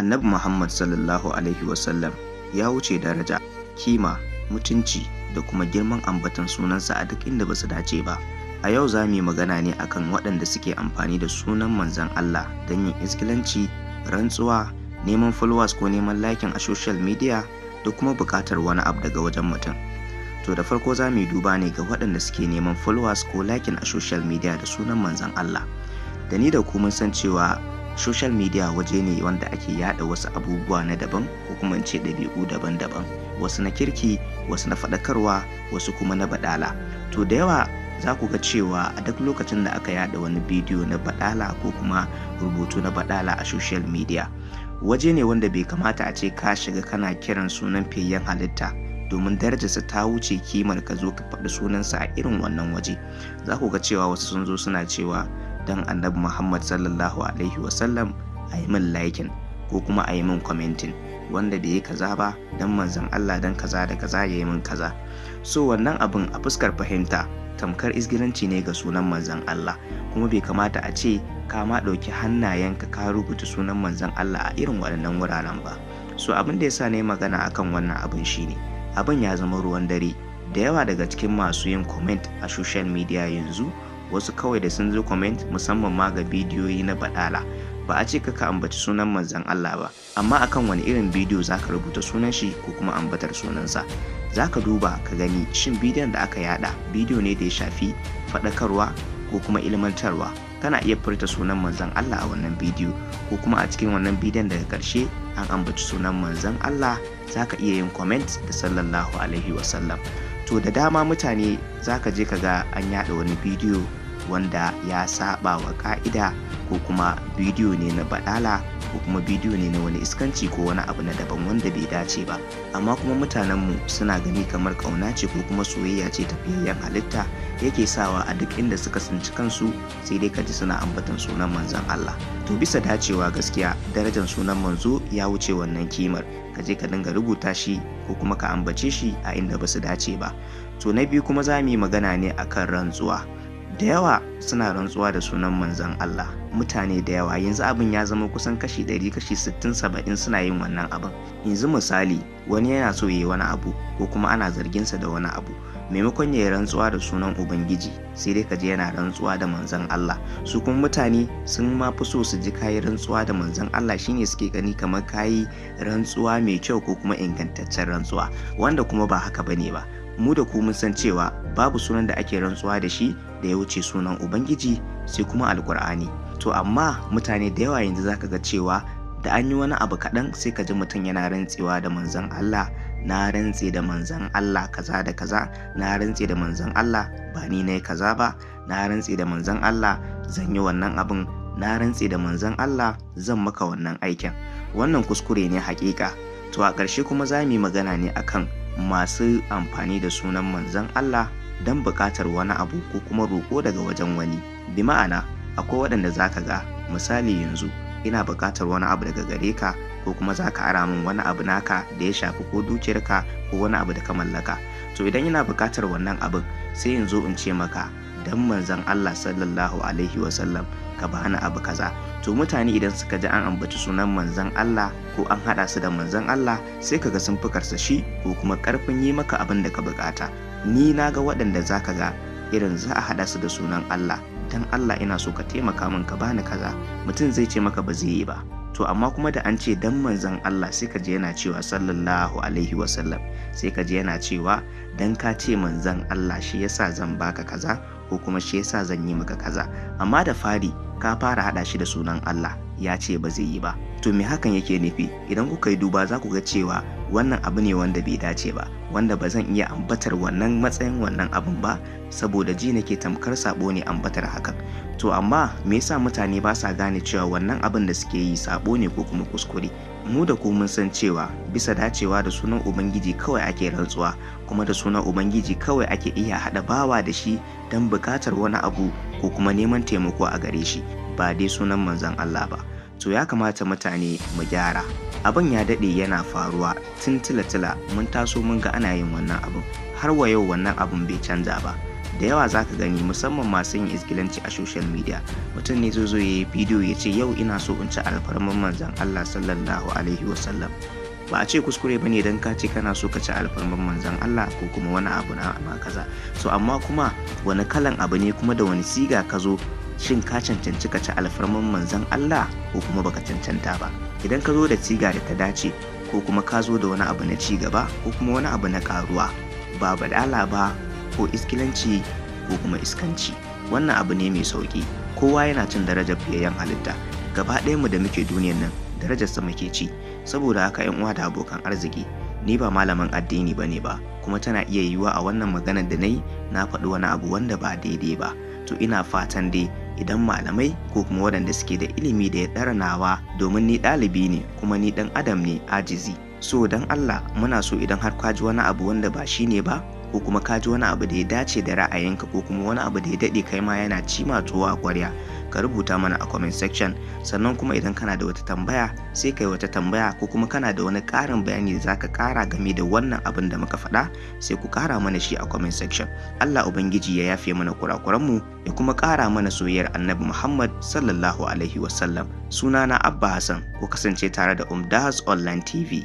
Annabi Muhammad Sallallahu Alaihi Wasallam ya wuce daraja, kima, mutunci da kuma girman ambaton sunansa a duk inda ba su dace ba. A yau za mu yi magana ne akan waɗanda suke amfani da sunan Manzon Allah don yin izgilanci, rantsuwa, neman followers ko neman liking a social media da kuma buƙatar wani abu daga wajen mutum. To, da farko za mu yi duba ne ga waɗanda suke neman followers ko liking a social media da sunan Manzon Allah. Da ni da ku mun san cewa social media waje ne wanda ake yada wasu abubuwa na daban, ko kuma in ce ɗabi'u daban-daban, wasu na kirki, wasu na faɗakarwa, wasu kuma na baɗala. To, da yawa za ku ga cewa a duk lokacin da aka yada wani bidiyo na baɗala ko kuma rubutu na baɗala a social media, waje ne wanda bai kamata a ce ka shiga kana kiran sunan fiyayyen halitta, domin darajarsa ta wuce kimar ka zo ka faɗi sunansa a irin wannan waje. Za ku ga cewa wasu sun zo suna cewa, "Don Annabi Muhammad Sallallahu Alaihi Wasallam a yi min liking ko kuma a yi min commenting," wanda bai yi kaza ba, don Manzon Allah, don kaza da kaza, ya yi min kaza. So wannan abin a fuskar fahimta tamkar izgilanci ne ga sunan Manzon Allah, kuma bai kamata a ce ka ma ɗauki hannayenka ka rubuta sunan Manzon Allah a irin waɗannan wuraren ba. So abin da ya sa na yi magana akan wannan abin shine abin ya zama ruwan dare. Da yawa daga cikin masu yin comment a social media yanzu, wasu kawai da sun zo comment, musamman ma ga bidiyoyi na baɗala. Ba a ce ka ambaci sunan Manzon Allah ba, amma akan wani irin bidiyo zaka rubuta sunan shi ko kuma ambatar sunansa? Zaka duba ka gani, shin bidiyon da aka yada bidiyo ne da ya shafi faɗakarwa ko kuma ilmantarwa? Kana iya furta sunan Manzon Allah a wannan bidiyo, ko kuma a cikin wannan bidiyon daga ƙarshe an ambaci sunan Manzon Allah, zaka iya yin comment da Sallallahu Alaihi Wasallam. To, da dama mutane zaka je ka ga an yada wani bidiyo wanda ya saba wa ka'ida, ko kuma bidiyo ne na baɗala, ko kuma bidiyo ne na wani iskanci ko wani abu na daban wanda bai dace ba, amma kuma mutanenmu suna gani kamar ƙauna ce ko kuma soyayya ce ta fiyayyen halitta yake sawa a duk inda suka tsinci kansu sai dai ka ji suna ambatan sunan Manzon Allah. To, bisa dacewa gaskiya darajar sunan Manzo ya wuce wannan kimar ka je ka dinga rubuta shi ko kuma ka ambace shi a inda ba su dace ba. To, na biyu kuma za mu yi magana ne akan rantsuwa. Da yawa suna rantsuwa da sunan Manzon Allah. Mutane da yawa yanzu abin ya zama kusan kashi 100, kashi 60, 70 suna yin wannan abin. Yanzu misali, wani yana so ya yi wani abu ko kuma ana zarginsa da wani abu, maimakon ya yi rantsuwa da sunan Ubangiji, sai dai kaji yana rantsuwa da Manzon Allah. Su kuma mutane sun ma fi so su ji kayi rantsuwa da Manzon Allah, shine suke gani kamar kayi rantsuwa mai kyau ko kuma ingantaccen rantsuwa, wanda kuma ba haka bane ba. Mu da ku mun san cewa babu sunan da ake rantsuwa da shi da ya wuce sunan Ubangiji, sai kuma Alkur'ani. To, amma mutane da yawa yanzu zaka ga cewa da an yi wani abu kaɗan, sai ka ji mutum yana rantsewa da Manzon Allah. "Na rantse da Manzon Allah kaza da kaza," "Na rantse da Manzon Allah ba ni na yi kaza ba," "Na rantse da Manzon Allah zan yi wannan abin," "Na rantse da Manzon Allah zan maka wannan aikin." Wannan kuskure ne hakika. To, a ƙarshe kuma za mu yi magana ne akan masu amfani da sunan Manzon Allah don buƙatar wani abu ko kuma roƙo daga wajen wani. Bi ma'ana, akwai waɗanda za ka ga, misali yanzu ina buƙatar wani abu daga gare ka, ko kuma za ka ara min wani abu naka da ya shafi ko dukiyarka ko wani abu da ka mallaka. To, idan ina buƙatar wannan abin, sai in zo in ce maka, "Dan Manzon Allah Sallallahu Alaihi Wasallam ka bani abu kaza." To, mutane idan suka ji an ambaci sunan Manzon Allah ko an haɗa su da Manzon Allah, sai kaga sun fi karsashi ko kuma ƙarfin yi maka abin da ka buƙata. Ni na ga waɗanda za ka ga irin za a haɗa su da sunan Allah, "Dan Allah ina so ka taimaka min ka bani kaza," mutum zai ce maka ba zai yi ba. To, amma kuma da an ce dan Manzon Allah, sai ka ji yana cewa Sallallahu Alaihi Wasallam, sai ka ji yana cewa, "Dan ka ce Manzon Allah shi yasa zan baka kaza ko kuma shi yasa zan yi maka kaza." Amma da fari ka fara haɗa shi da sunan Allah, ya ce ba zai yi ba. To, me hakan yake nufi? Idan kuka yi duba, za ku ga cewa wannan abu ne wanda bai dace ba, wanda ba zan iya ambatar wannan matsayin wannan abun ba, saboda ji nake tamkar sabo ne ambatar hakan. To, amma me yasa mutane ba sa gane cewa wannan abin da suke yi sabo ne ko kuma kuskure? Mu da ku mun san cewa bisa dacewa da sunan Ubangiji kawai ake rantsuwa, kuma da sunan Ubangiji kawai ake iya haɗa bawa da shi don buƙatar wani abu ko kuma neman taimako a gare shi, ba dai sunan Manzon Allah ba. To, ya kamata mutane mu gyara. Abin ya daɗe yana faruwa tun tila-tila, mun taso mun ga ana yin wannan abin, har wa yau wannan abin bai canza ba. Da yawa za ka gani, musamman masu yin izgilanci a social media, mutum ne zai zo ya yi bidiyo ya ce, "Yau ina so in ci alfarman Manzon Allah sallallahu alaihi wasallam." Ba a ce kuskure bane dan ka ce kana so ka ci alfarman Manzon Allah ko kuma wani abu na ma kaza. So amma kuma wani kalan abu ne kuma da wani siga ka zo? Shin ka cancanci ka ci alfarman Manzon Allah ko kuma baka cancanta ba? Idan ka zo da siga da ta dace, ko kuma ka zo da wani abu na ci gaba, ko kuma wani abu na karuwa, ba badala ba ko iskilanci ko kuma iskanci, wannan abu ne mai sauki. Kowa yana cin darajar fiyayyen halitta. Gaba ɗayan mu da muke duniyan nan, darajarsa muke ci. Saboda haka, yan uwa da abokan arziki, ni ba malamin addini bane ba, kuma tana iya yiwuwa a wannan maganar da na yi na faɗi wani abu wanda ba daidai ba. To ina fatan dai idan malamai ko kuma waɗanda suke da ilimi da ya ɗara nawa, domin ni ɗalibi ne kuma ni ɗan adam ne ajizi. So don Allah muna so idan har ka ji wani abu wanda ba shi ne ba, ko kuma ka ji wani abu da ya dace da ra'ayinka, ko kuma wani abu da ya daɗe kai ma yana ci ma tuwo a ƙwarya, ka rubuta mana a comment section. Sannan kuma idan kana da wata tambaya, sai kai wata tambaya, ko kuma kana da wani ƙarin bayani da zaka ƙara game da wannan abin da muka faɗa, sai ku ƙara mana shi a comment section. Allah Ubangiji ya yafe mana kurakuranmu ya kuma ƙara mana soyayyar Annabi Muhammad sallallahu alaihi wasallam. Sunana Abba Hassan, ku kasance tare da Umdaz Online TV.